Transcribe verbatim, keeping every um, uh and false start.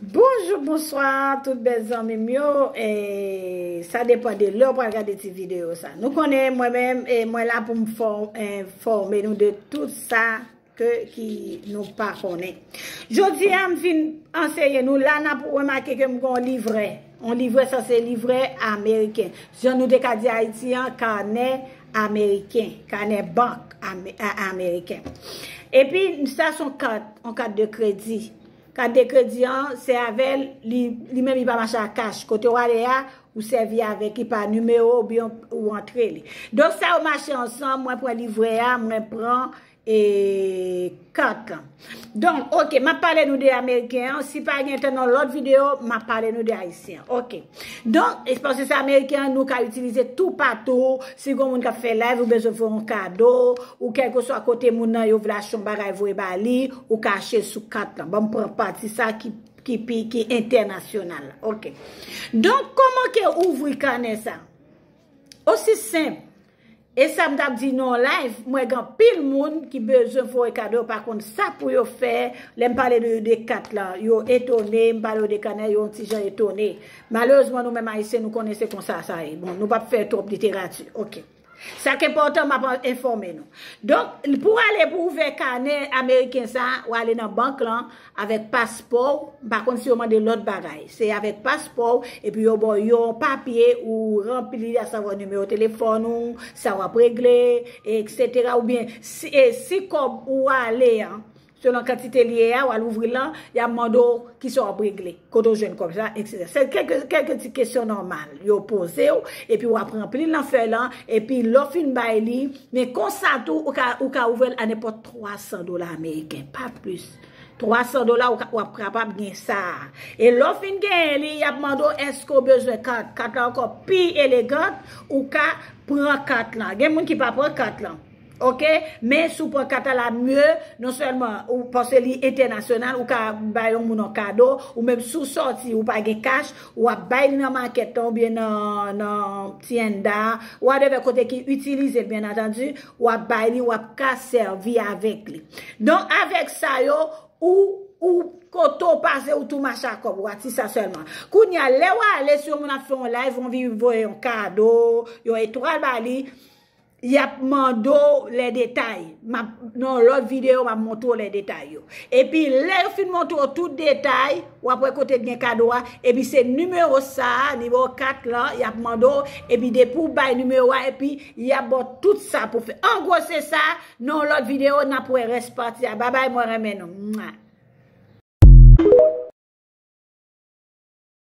Bonjou, bonswa, tout bèl zanmi m yo. E, sa depann de lè w pral gade ti videyo sa. Nou konnen, mwen menm, e, mwen la pou m fò-, enfòme nou de tout sa ke, ki nou pa konnen. Jodi a, m vin anseye nou. La, n ap remake ke m gen yon livrè. Yon livrè, sa se livrè ameriken. Jan nou te ka di Ayiti an, kanè ameriken, kanè bank ame-, a-, ameriken. Epi, sa se yon kat, yon kat de kredi. Kat de kredi an, se avè l, li, li menm li pa mache a kach. Kote w ale a, ou sèvi avèk li pa nimewo oubyen ou antre li. Donk, sa yo mache ansanm, mwen pran livrè a, mwen pran, e, kat lan. Donk, oke, m ap pale nou de ameriken an. Si pa gen tan nan lòt videyo, m ap pale nou de ayisyen an. Oke. Donk, e paske se ameriken an, nou ka itilize toupatou. Si gon moun k ap fè live, ou bezwen fè yon kado, ou kèlkeswa kote moun nan yo vle achte yon bagay voye ba li, ou ka achte sou kat lan. Ban m pran pati sa ki, ki pi, ki entènasyonal la. Oke. Donk, kòman ke ouvri kanè sa? Osi senp. E sa m t ap di nan live, mwen gen anpil moun ki bezwen voye kado, yo pa konn sa pou yo fè. Lè m pale de, de kat lan, yo etone, m pale yo de kanè, yo yon ti jan etone. Malerezman, nou menm ayisyen, nou konnen se konsa sa ye. Bon, nou p ap fè twòp literati. Oke. Sa k enpòtan, m ap enfòme nou. Donk, pou ale pou ouvè kanè ameriken sa, w ale nan bank lan avèk paspò w. M pa konn si yo mande lòt bagay. Se avèk paspò w, epi yo ba w yon papye ou ranpli, asavwa nimewo telefòn ou, sa w ap regle, etsetera. Oubyen, si, e, si kòb ou ale an, selon kantite li ye a, w al ouvri l lan, y ap mande w kisa w ap regle, kote w jwenn kòb sa, etsetera. Se kèlke, kèlke ti kesyon nòmal yo poze w, epi w ap ranpli l nan fèy lan, epi lè w fin bay li, men konsa tou, ou ka, ou ka ouvè l a nenpòt twa san dola ameriken, pa plis. Twa san dola, ou ka, w ap kapab gen sa a. E lè w fin genyen li, y ap mande w, èske w bezwen kat? Kat la ankò pi elegant, ou ka pran kat lan. Gen moun ki pa pran kat lan. Oke? Men si w pran kat la, la mye, non sèlman ou, paske li entènasyonal, ou ka bay yon moun yon kado, ou menm si w sòti, ou pa gen kach, w ap bay li nan makèt lan oubyen nan, nan tienda, whatever kote ki itilize l, byen antandi, w ap bay li, w ap ka sèvi avèk li. Donk, avèk sa yo, ou, ou kote w pase, ou tou mache a kòb, ou ati sa sèlman. Kounye a, lè w ale, si yon moun ap fè yon live, ou anvi voye yon kado, yon etwal ba li, y ap mande w lè detay. M ap, nan lòt videyo, m ap montre w lè detay yo. Epi, lè yo fin montre w tout detay, w ap wè kote gen kado a. Epi, se nimewo sa a, nimewo kat lan, y ap mande w. Epi, depi w bay nimewo a, epi, y ap ba w tout sa pou fè. An gwo, se sa. Nan lòt videyo, n ap wè rès pati a. Babay, mwen renmen nou. Mwa.